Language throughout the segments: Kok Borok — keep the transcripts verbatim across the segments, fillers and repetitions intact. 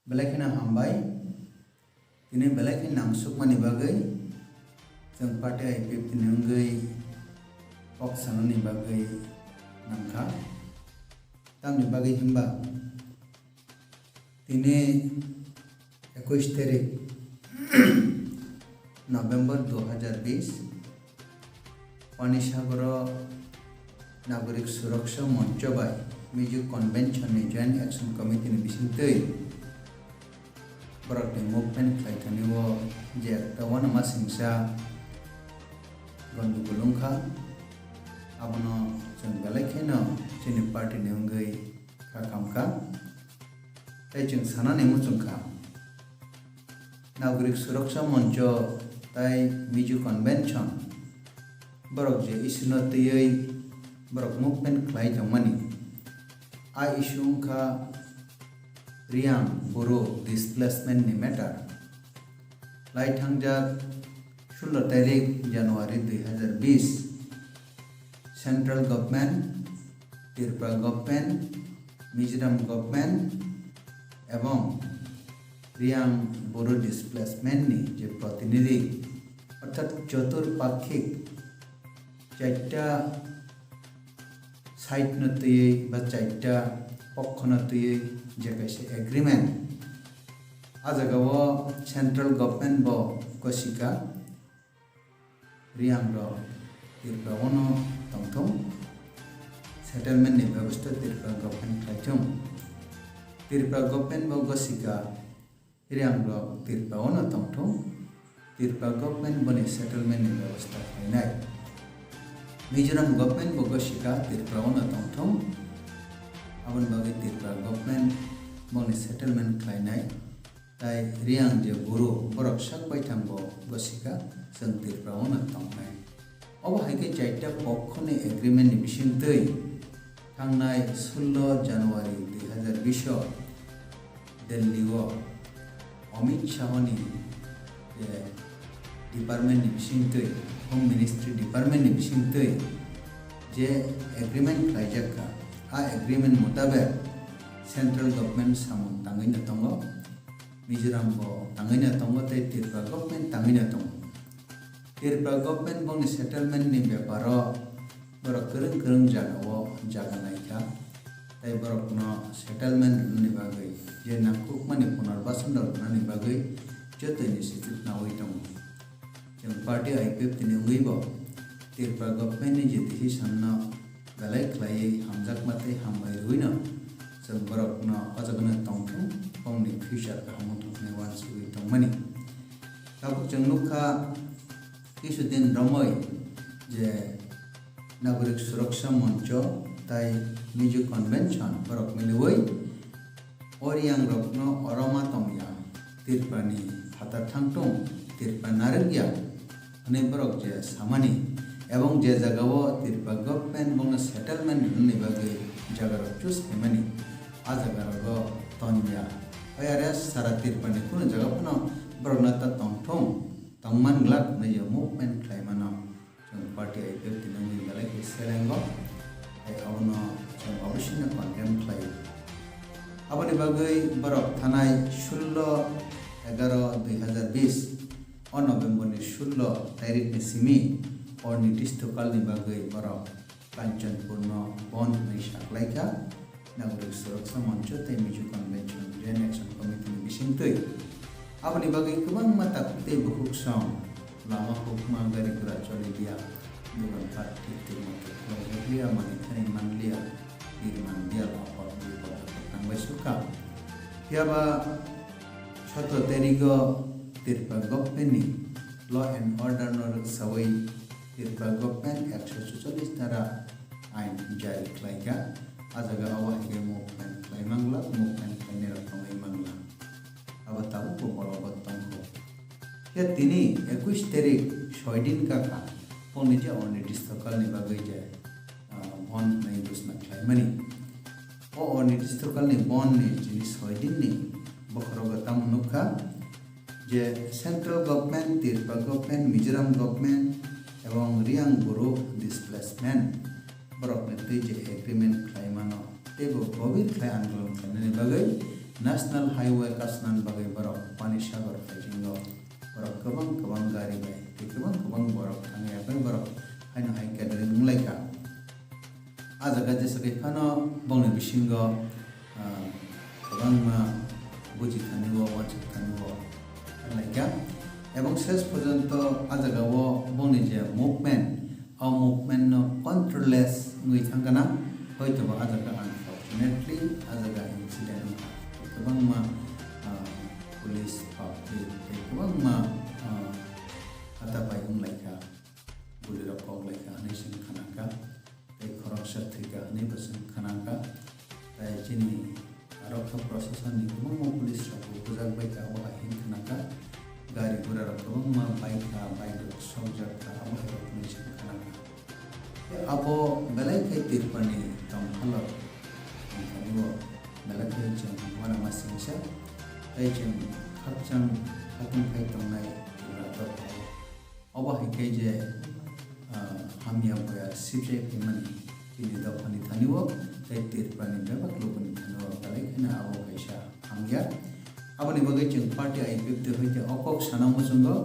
Belai kheno hambai. Tini belai khe nangsukmani bagwi chwng party I P F T ni wngwi kok sanani bagwi nangkha. Tamni bagwi hwnba tini ekush tarik November dui hazar bish, Panisagoro Nagorik Suraksha Moncho bai Mizo Convention ni Joint Action Committee ni bisingtwi borokni movement khlai thani o je ekta uanama singsa gondogol wngkha, abono chwng belai kheno chini party ni wngwi kha khamkha. Tei chwng sanani muchungkha, Nagorik Suraksha Moncho tai Mizo Convention borok je issue no twiwi borok movement khlai tongmani, a issue wngkha Reang Boro displacement ni matter. Lai thangjak sullo tarik January dui hazar bish, Central Government, Tripura Government, Mizoram Government ebong Reang Boro displacement ni je protinidhi, orthat chotur pakhik, charta side no twiwi ba charta pokho no twiwi je kaisa agreement, a jaga o Central Government bo gosika, Reang rok Tripura o no tongthung, settlement ni bebosta Tripura Government khlaithung. Tripura Government bo gosika, Reang rok Tripura o no tongthung, Tripura Government boni settlement ni bebosta khlainai. Mizoram Government bo gosika, Tripura o no tongthung, aboni bagwi Tripura Government boni settlement khlainai. Tai Reang je Boro, borok sak baithang bo gosika, chwng Tripura o no tongnai. Obo hai khe chaita pokho ni agreement ni bisingtwi thangnai sullo January dui hazar bish o Delhi o Amit Shah ni je department ni bisingtwi, Home Ministry department ni bisingtwi je agreement khlaijak kha, a agreement mutabek Central Government samung tangwi no tongo, Mizoram bo tangwi no tongo tei Tripura Government tangwi no tongo. Tripura Government bongni settlement ni beparo borok kwrwng kwrwng jaga o jaga naikha, tei borokno settlement rwnani bagwi je nangkukmani punorbasan rok rwnani bagwi jotoni sichuk naui tongo. Chwng party I P F T ni wngwi bo Tripura Government ni je decision no belai khlaiwi hamjakma tei hambai rwino chwng borokno o jagano tongthung, bongni future kaham wngthung hwnwi uansugwi tongmani. Tabuk chwng nukha, kisudin romwi je Nagorik Suraksha Moncho tai Mizo Convention borok miliwi o Reang rokno oro ma tongya, Tripura ni phatar thangtung, Tripura narwkya hwnwi borok je samani, ebong je jaga o Tripura government bongno settlement rwnani bagwi jaga rok choose khaimani, a jaga rogo tonya. Ayare sara Tripura ni kunu jaga phano borokno ta tongthung, tongman glak hwnwi movement khlaimano. Chwng party I P F T ni wngwi belai khe selengo, tei abono chwng obosino condemn khlaio. Aboni bagwi borok thanai sullo egaro dui hazar bish o November ni sullo tarik ni simi hor nirdisto kal ni bagwi borok Kanchanpur no bon hwnwi saklaikha. Nagorik Suraksha Moncho tei Mizo Convention Joint Action Committee ni bisingtwi. Aboni bagwi kwbangma takhuk tei bukhuk song lama hukma gari gura choli liya, dogan pat thik thik moto khulokjak liya, manwi thani man liya, birman biyal apot bipot apot tangbai sukha. Phiyaba sotro tarigo Tripura government ni law and order no rwksawi Tripura government ekso suchallis dhara ain jari khlaikha. A jaga o hai khe movement khlai mangla, movement khlainai rok tongwi mangla. Abo tabuk bo borok bo tongkho. Khe tini ekush tarik soi din kakha, phone je onirdisto kal ni bagwi je, ah, bon hwnwi ghosna khlaimani. O onirdisto kal ni bon ni chini soi din ni bokhorogo tamo nukha, je Central Government, Tripura Government, Mizoram Government ebong Reang Boro displacement borokni twi je agreement khlai mano, teibo gobir khlai andolon khlainani bagwi National Highway kasnani bagwi borok Panisagar phaijingo. Borok kwbang kwbang gari bai tei kwbang kwbang borok thangwi akwui borok haino hai catering wnglaikha. Ah jaga jesa khe phano bongni bisingo, ah, kwbangma buji thani o, uansuk thani o wnglaikha. Ebong ses porjonto ah jaga o bongni je movement, o movement no controlless wngwi thangkha na, hoitoba ah jaga unfortunately ah jaga incident wngkha. Kwbangma, ah, police, public tei kwbangma, ah, hatapai wnglaikha. Gulirok kok laikha hwnwi chwng khanakha, tei khoroksa thwikha hwnwibo chwng khanakha. Tei chini rokha prosasonni kwbangma police rokbo bujak baikha, abo hai hwn khanakha. Gari gura rok kwbangma baikha, bike rok sokjakha, abo hai rok hwnwi chwng khanakha. Tei abo belai khe Tripurani tongphalo, tongphalo belai khe chwng uanama singsa, tei chwng khakchang khatungphai tongnai Tripura dophao. Obo hai khe je, ah, hamya boya sibjai phaimani chini dophani thani o tei Tripurani bebak lukuni thani o belai kheno abo kaisa hamya. Aboni bagwi chwng party I P F T hoite o kok sana muchungo.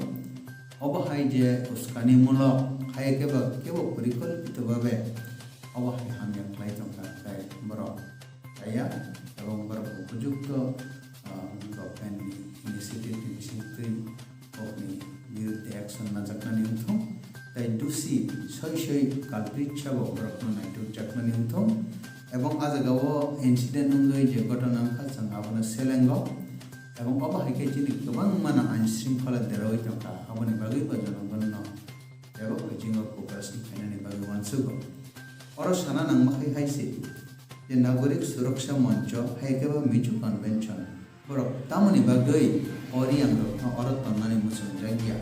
Obo hai je uskanimulok hai khe ba kebo porikolpito babe obo hai hamya khlai tongkha, tei borok chaya, ebong borok upojukto, ah, government ni initiative ni bisingtwi kokni birudde action najaknani wngthung, tei dusi soi soi culprit sabo borokno naitukjaknani wngthung, ebong ah jagao incident wngwi je ghotona wngkha, chwng abono selengo, ebong obo hai khe chini kwbangmano ain shringkhola deraui tongkha, aboni bagwi bo jonogonno bebak bisingo cooperation khainani bagwi uansugo. Oro sana nangma khai hai se je Nagorik Suraksha Moncho hai khe bo Mizo Convention, borok tamoni bagwi o Reang rokno oro tonnani muchungjak ya,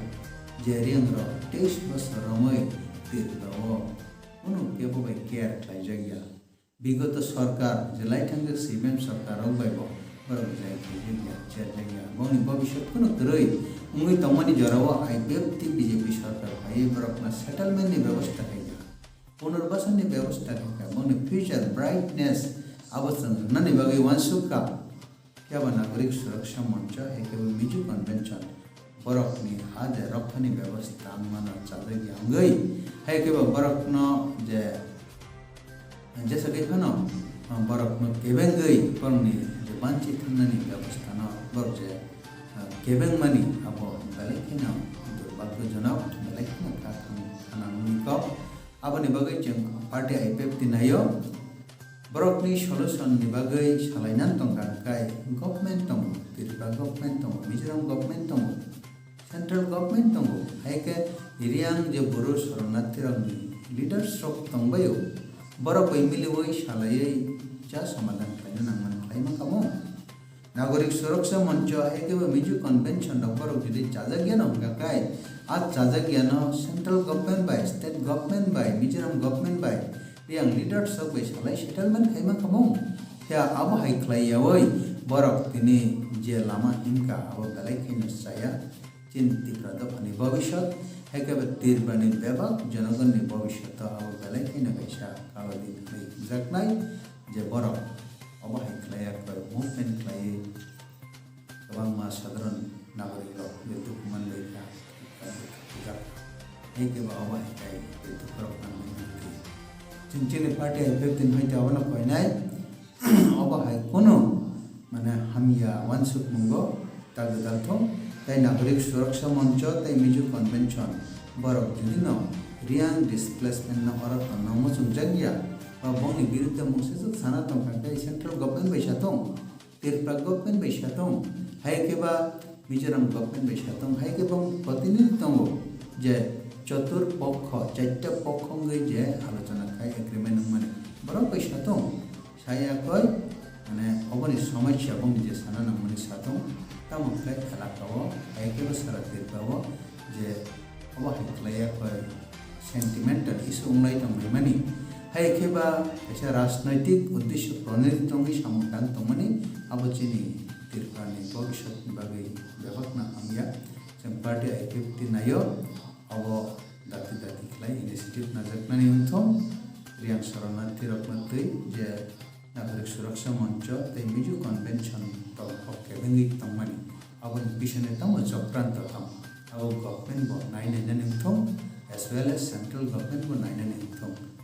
je Reang rok teis bosor romwi Tripura o kunu kebo bai care khlaijak ya. Bigoto sorkar je lai thangjak C P M sorkar rok bai bo borok jai khaijak ya, cherjak ya. Bongni bobiswt kunu kwrwi wngwi tongmani jorao I P F T B J P sorkar phaiwi borokno settlement ni bebosta khaikha, punarbasan ni bebosta khaikha, bongni future brightness abo chwng rwnani bagwi uansukha. Phiya ba Nagorik Suraksha Moncho hai khe bo Mizo Convention borokni ha je rokhani bebosta wngmano chajak ya wngwi, hai khe bo borokno je, jesa khe phano, ah, borokno kebengwi borokni je banchi thangnani bebostano borok je, ah, kebengmani abo belai kheno durbhagyojonok, belai kheno kha thang-, khanangni kok. Aboni bagwi chwng party I P F T naio. Borokni solution ni bagwi salaina tongkha hwnkhe government tongo, Tripura government tongo, Mizoram government tongo, central government tongo, hai khe Reang je Bru Sharanarthi rokni leaders rok tongbaio, borok bai miliwi salaiwi cha somadhan khlaina nangmani khlaima kamo. Nagorik Suraksha Moncho hai khe bo Mizo Convention rok borok jodi chajak yano hwnkha khai, a chajak yano central government bai, state government bai, Mizoram government bai, Reang leaders rok bai salai settlement khaima kamo. Phiya abo hai khlai yawi borok tini je lama himkha abo belai kheno chaya. Chini Tripura dophani bobiswt, hai khe bo Tripurani bebak jonogonni bobiswt abo belai kheno kaisa kalo din hwnwi himjaknai je borok obo hai khlai ya khe movement khlaiwi kwbangma sadharon nagorik rok je dukhu manbai kha, hai khe bo obo hai khlai je dukhu rok manbai mantwi. Chwng chini party hai khe tini hai khe abono koinai. Obo hai kunu mane hamya uansukmungo ta gwdal thung, tei Nagorik Suraksha Moncho tei Mizo Convention borok jodi no Reang displacement no oro tongna muchungjak ya, ba bongni birudde mungsajwk sana tongkha khe central government bai sa tong, Tripura government bai sa tong, hai khe ba Mizoram government bai sa tong, hai khe bong protinidhi tongo je chotur pokho, chaita pokho wngwi je alochona khai agreement wngmani borok bai sa tong. Saya koi, mane, oboni somosya bongni je sana nangmani satong, tamo khlai elaka o, hai khe bo sara Tripura o, je obo hai khlai ya koi sentimental issue wnglai tongmani. Hai khe ba kaisa rajnoitik uddesho pronodit tongwi samung tang tongmani, abo chini Tripura ni bobiswt ni bagwi bebak na hamya. Chwng party I P F T naio, obo dati dati khlai initiative najaknani wngthung, Reang Sharanarthi rokno twi je Nagorik Suraksha Moncho tei Mizo Convention kok kebengwi tongmani. Aboni bisingni tamo chokranto tamo. Abo government bo nainai nani wngthung, as well as central government bo nainani wngthung.